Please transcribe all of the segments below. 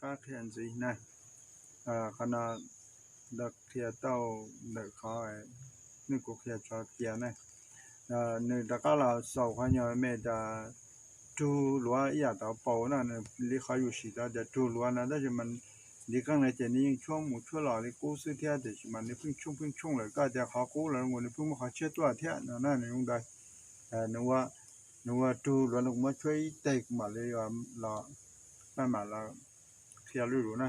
qab qhia ntxiv na. Qhov no qhia tau ntawm qhov nej kuv qhia tso cia na. Nws rov qab los xaus qhov nyuag me tas rug luav ib yam tau paus na, li qhov yus sim tau tias rug luav no, tab sis mas ntiv qeej no ces nws yeej tshuab mus tshuab los li qub xwb thiab, tiam sis mas nws pheej tshooj pheej tshooj lawm, koj tias qhov qub los nws pheej muaj qhov tshiab tuaj thiab no na, nws zoo ntawd. Nws ua rug luav no kuv muab tshuab ib teg kuv mam li los, pab mam los qhia lwj lus na.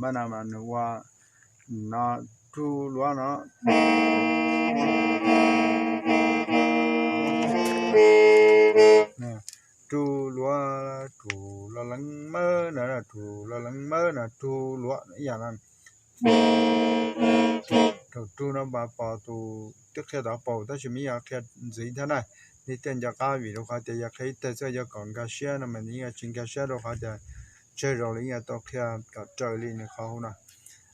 Mas no mas nws ua no, rug luav no, rug luav, rug lo leev mawb no, rug lo leev mawb no, rug luav ib yam no. Thaum rug no mas pom tus twb qhia tau paus tab sis mas yog qhia ntxiv thiab na. Nws thiaj nco qab vim rau qhov tias yog qhia ib teg xwb yuav kom nkag siab no mas nws yeej tsis nkag siab rau qhov tias tsawg zaus li yeej yuav tau qhia kom raws li nws qhov hauv no.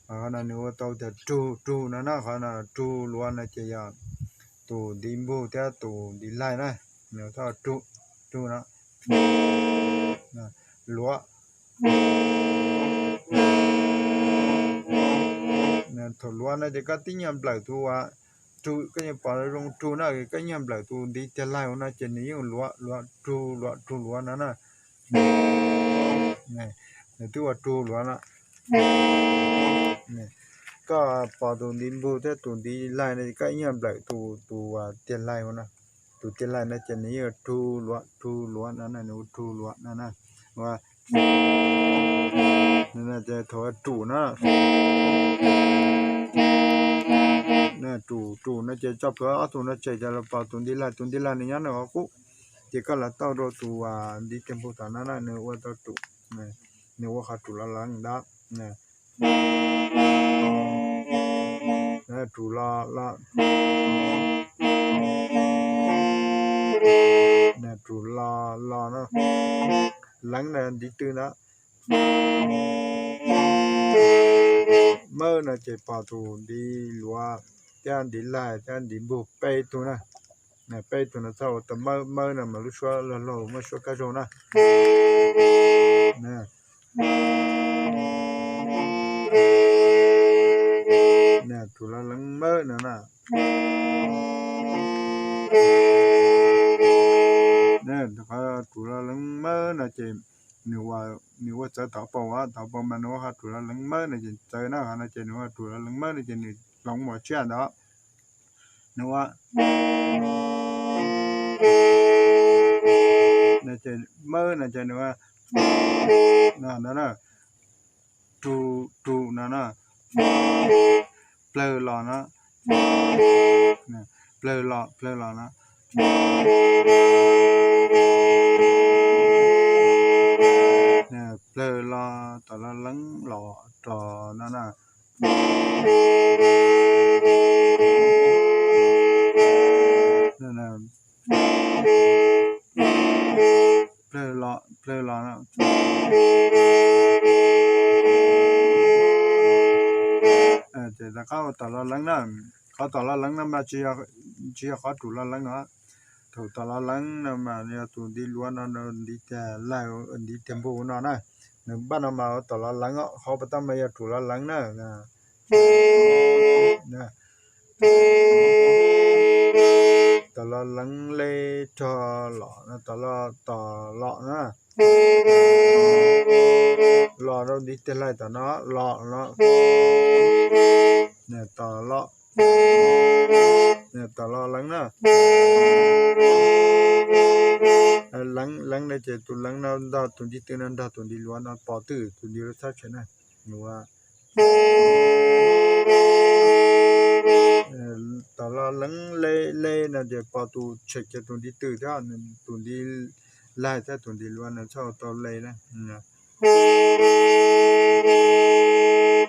Qhov no nws ua tau tias rug, rug no na, qhov no rug luav no ces yog tus ntiv npug thiab tus ntiv laig na. Nws thov rug, rug no, luav. Thaum luav no ces koj tib nyuag nplawm tus uas rug, koj yeej pom zoo rug na, koj nyuag nplawm tus ntiv tiag laig no ces nws yeej luav, luav, rug luav, rug luav no na. Nws twb ua rug luav no. Koj pom tus ntiv npug thiab tus ntiv laig no ces koj ib nyuag nplawm tus, tus tiag laig no. Tus tiag laig no ces nws yeej rug luav, rug luav no na, nws ua rug luav no na. Ces thaum rug na, rug, rug no ces tso plhuav ob tug no tseg, ces los pom tus ntiv laig, tus ntiv laig nws nyob nws qhov qub. Ces koj los tauj rau tus ntiv tiag npug tom no na, nws ua tau rug, nws ua qhov rug lo leev ntawd. Rug lo, lo, rug lo, lo no. Leev na ntiv tw ntawd. Mawb no ces pom tus ntiv luav thiab ntiv laig thiab ntiv npug peb tug na. Peb tug no txhob ua tau mawb, mawb no mas lub suab loj loj muaj suab kab zoo na. Rug lo leev mawb no na. Rug lo leev mawb no ces nws ua txawv tom paus, tom paus mas nws ua qhov rug lo leev mawb no ces txawv na, qhov no ces nws ua rug lo leev mawb no ces nws hloov mus tshiab ntawd. Nws ua, mawb no ces nws ua, no na, rug, rug no na, plawg los no, plawg los, plawg los no, plawg los tom lo leev los rog no na. Plawg los, plawg los no. Ces rov qab ua tom lo leev na. Qhov tom lo leev no mas tsis yog qhov rug lo leev no. Thaum tom lo leev no mas yog tus ntiv luav no, ntiv tiag laig, ntiv tiag npug no na. Nws npaj no mas ua tom lo leev, qhov pas tau mas yog rug lo leev na. Tom lo leev le rog los, tom lo, tom lo na. Los rau ntiv tiag laig tom no, los no. Tom lo, tom lo leev na. Leev, leev no ces tus leev no nrog tus ntiv tw no nrog tus ntiv luav no pov twj tus ntiv luav txhob tshem na. Tom lo leev le, le no ces pov tus tshem kiag tus ntiv tw thiab tus ntiv laig thiab tus ntiv luav no txhob tau le na.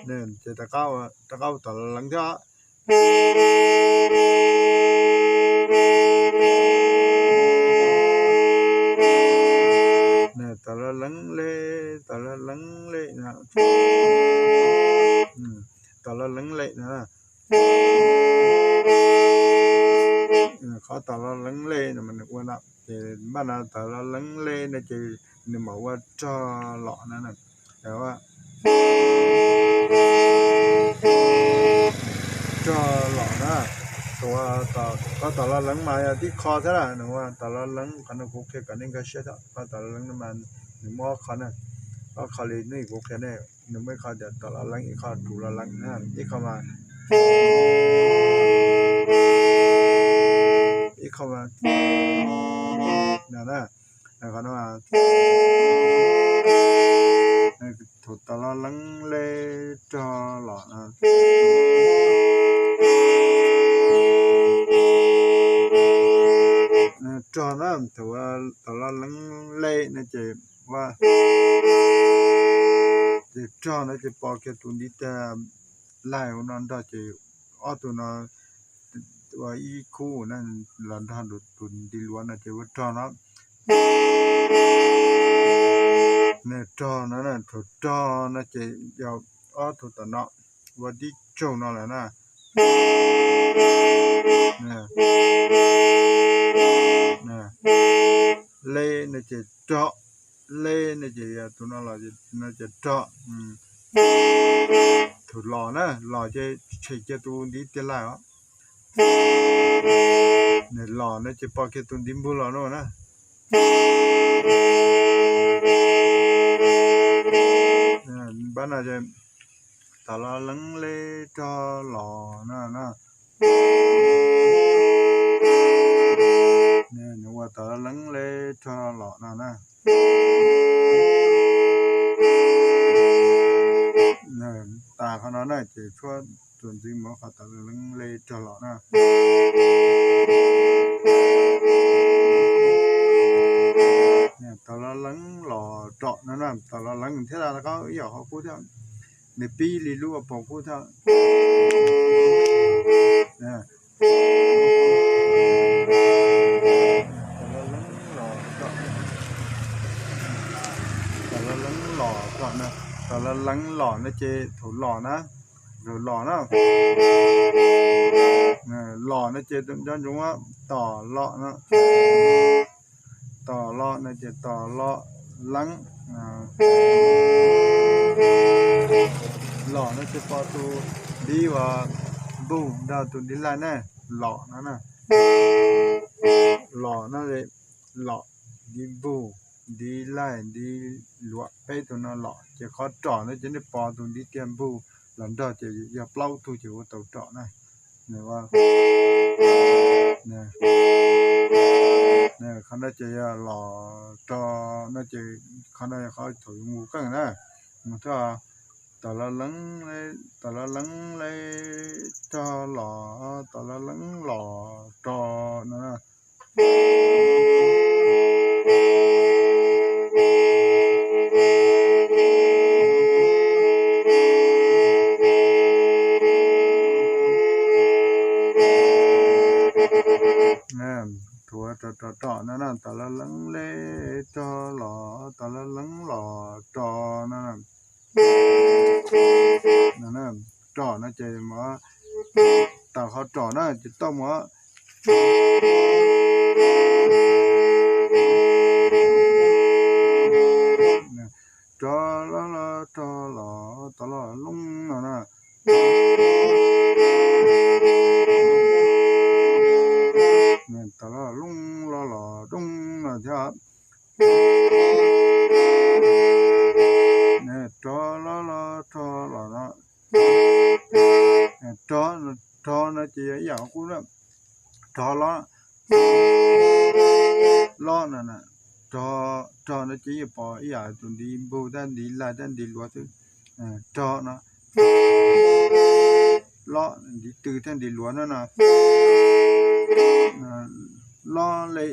Ces rov qab tom los leev thiab. Tom los leev le, tom los leev le, tom los leev le no. Qhov tom los leev le no mas nws ua no ces npaj no tom los leev le no ces nws mam ua rog los no. Rog los na, qhov tom los leev mas yog tib qho thiab na, nws ua tom los leev, qhov no kuv qhia kom nej nkag siab thiab, qhov tom los leev no mas nws muaj ob qho na, ob qho li nej kuv qhia nej, nws muaj ib qho tias tom los leev, ib qho rug los leev na, ib qho mas, ib qho mas, no na, qhov no thaum tom los leev le rog los no. Rog na, thaum tom los leev le no ces ua, ces rog no ces pom kiag tus ntiv tes laig ua no nrog ces ob tug no ua ib khub na, los nrog tus ntiv luav no ces ua rog no. Rog no, thaum rog no ces yog ob tug tom no ua tib tsaug no lawm na. Le no ces rog, le no ces yog tus no los no ces rog. Thaum los na, los ces tshem kiag tus ntiv tes laig os. Nws los no ces pom kiag tus ntiv npug los no na. Npaj no ces tom los leev le rog los no na. Nws ua tom los leev le rog los no na. Tas qhov no na ces tshuab tus ntxiv mus qhov tom los leev le rog los na. Tom los leev los rog no na, tom los leev thiab rov qab ib yam qhov qub thiab. Nws pib li lub ua paus qub thiab. Tom los leev los rog, tom los leev los rog na, tom los leev los no ces thaum los na, thaum los na, los no ces nco ntsoov tom los no, tom los no ces tom los leev. Los no ces pom tus ntiv uas npug nrog tus ntiv laig ne, los no na. Los no, los, ntiv npug, ntiv laig, ntiv luav, peb tug no los ces qhov rog no ces nej pom tus ntiv tiag npug los nrog ces yog plaub tug ces ua tau rog na. Qhov no ces yog los rog no ces qhov no yog qhov thaum mus keej na. Mus thiab, tom los leev, tom los leev le rog los, tom los leev los rog no. Thuav rog rog rog no na, tom los leev le rog los, tom los leev los rog no. Rog no ces mus, tom qhov rog na ces tau mus rog los los rog los, tom los looj no na. Tom los looj los los looj no thiab. Rog los los rog los no. Rog, rog no ces yog ib yam qub na. Rog los, los no, rog, rog no ces yeej pom ib yam tus ntiv npug thiab ntiv laig thiab ntiv luav xwb. Rog no, los ntiv tw thiab ntiv luav no na. Los le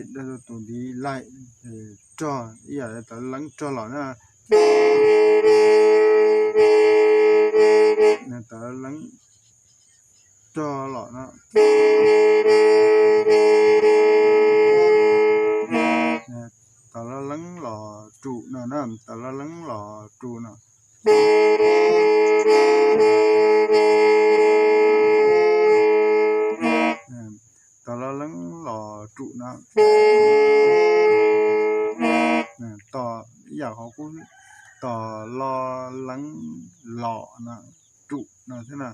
tus ntiv laig, rog ib yam tom leev rog los na. Tawm lees rog los no. Tawm lees los rus no na, tawm lees los rus no. Tawm lees los rus no. Tos ib yam qhov qub, tos lees los no, rus no thiab na.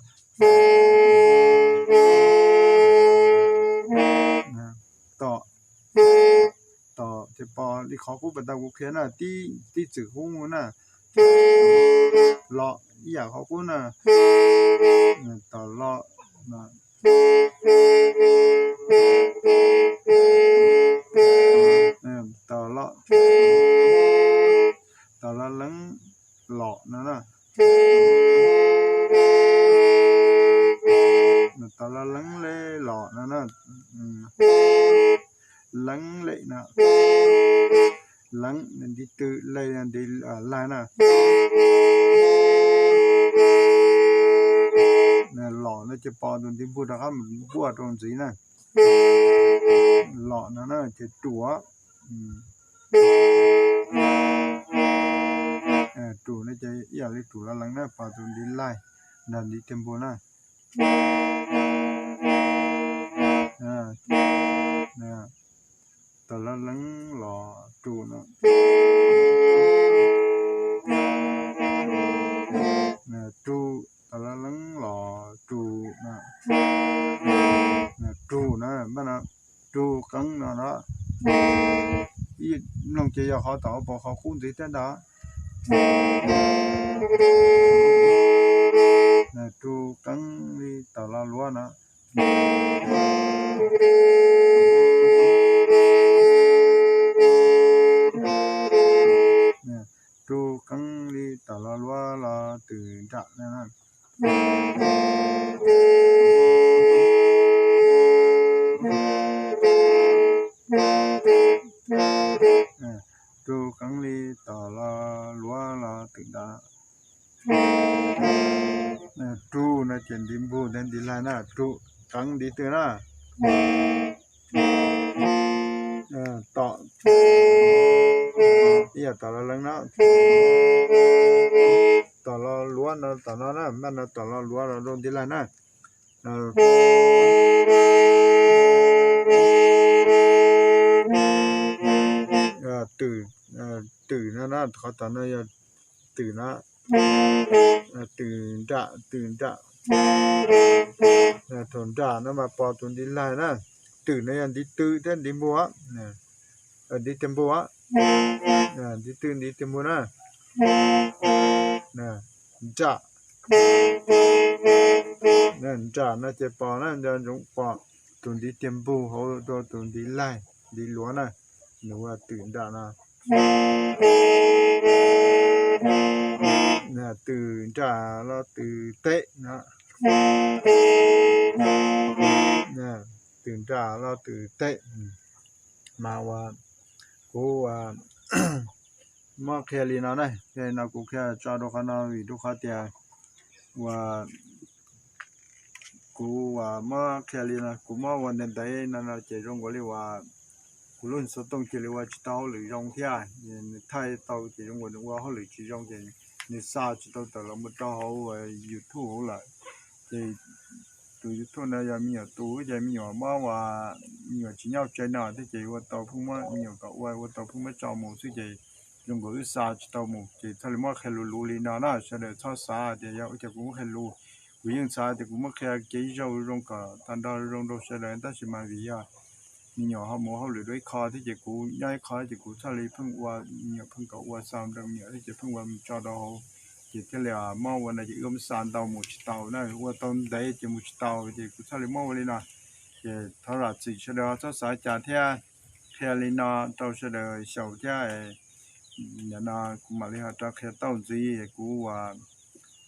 Tos, tos ces pos li qhov qub pas tau kuv qhia na, tib txwm qub na. Los ib yam qhov qub na. Tos los, tos los, tos los lees los no na. Tos los lees le los no na. Lees le no. Lees ntiv tw, le ntiv laig na. Los no ces pos tus ntiv npug rov qab mus npuaj rau ntxiv na. Los no na ces rus. Rus no ces ib yam li rus los lees na, pos tus ntiv laig nrog ntiv tig npug na. Tawm los lees los rus no. Rus, tawm los lees los rus no. Rus na, npaj no, rus qeeb no na. Ib mloog ces yog qhov tom ua pos qhov qub ntxiv thiab ntag. Rus qeeb li tawm los luav no. Rus qeeb li tawm los luav los twm nram no. Rus qeeb li tawm los luav los twm nram. Rus no ces ntiv npug ntawd ntiv laig na, rus qeeb ntiv twg na. Tom, ib yam tom los lees no. Tom los luav no tom no na, npaj no tom los luav los rau ntiv laig na. Twm, twm no na, qhov tom no yog twm na. Twm nram, twm nram. Thaum nram no mas pos tus ntiv laig na. Twm no yog ntiv tw thiab ntiv npug, ntiv tig npug. Ntiv tw ntiv tig npug na. Nram, nram no ces pos na, nco ntsoov pos tus ntiv tig npug hauv rau tus ntiv laig, ntiv luav na. Nws ua twm nram no. Twm nram los twm teb no. Twm nram los twm teb. Mas ua, kuv ua, muab qhia li no na, qhia li no kuv qhia tso rau qhov no vim rau qhov tias ua, kuv ua muab qhia li no, kuv muab ua ntev ntev no no ces zoo nkaus li uas kuv lub xov tooj cia li ua tsis tau hauj lwm zoo thiab, nws thaij tau ces zoo nkaus nws ua hauj lwm tsis zoo ces nws xa tsis tau tawm los mus rau hauv YouTube hauv lawm. Ces tus YouTube no yog me nyuam tus ces me nyuam muab ua, me nyuam tsis nyob tsev no thiab ces ua tau pheej muab me nyuam kom ua, ua tau pheej muab tso mus xwb ces zoo nkaus wb xa tsis tau mus ces thiaj li muab qhia luv luv li no na, sawv daws txhob xav tias yog ua cas kuv muab qhia luv. Kuv yeej xav tias kuv muab qhia kev zoo zoo kom tag nrho zoo rau sawv daws tab sis mas vim yog me nyuam ho mus hauj lwm dua ib qho thiab ces kuv nyob ib qho ces kuv thiaj li pheej ua, me nyuam pheej kom ua xa rau me nyuam thiab ces pheej ua mus tso rau hauv. Ces thiaj li muab ua no ces wb muab xa ntau mus tsis tau na, ua tau ntev ces mus tsis tau ces kuv thiaj li muab ua li no. Ces thov zam txim sawv daws txhob xav cas thiab, qhia li no rau sawv daws xyaum thiab. Nim no kuv mam li ho rov qhia tauj ntxiv, kuv ua,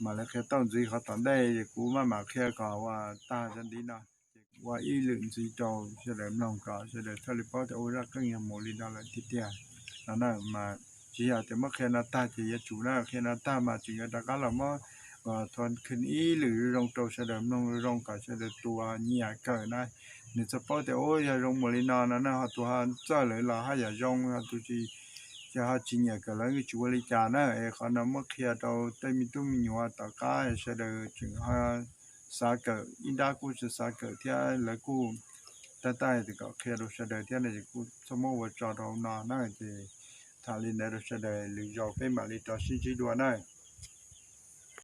mam li qhia tauj ntxiv qhov tom ntej es kuv maj mam qhia kom ua tag zov ntiv no. Ces ua ib lwm ntxiv rau sawv daws mloog kom sawv daws thiaj li paub tias ua zaj qeej yog mus li no lawm tiag tiag no na. Mas tsis yog tias muab qhia no tag ces yuav tsum na, qhia no tag mas tseem yuav rov qab los muab Thov khwv ib lwm zoo rau sawv daws mloog zoo kom sawv daws tus nyiam kawm na, nws txhob paub tias ua yog zoo mus li no no na, ho tus ho txawj lawm los haj yam zoo, ho tus tsis, ces ho tsis nyiam kawm lawv tsis ua li cas na. Es qhov no muab qhia rau tej me tub me nyuam tom qab sawv daws tseem ho xav kawm, ib nrab kuj tsis xav kawm thiab lawv kuj, tab tab tias kom qhia rau sawv daws thiab no es kuj txhob muab ua tso rau no na. Ces tham li ntawd rau sawv daws, lwm zaus peb mam li rov sib ntsib dua na.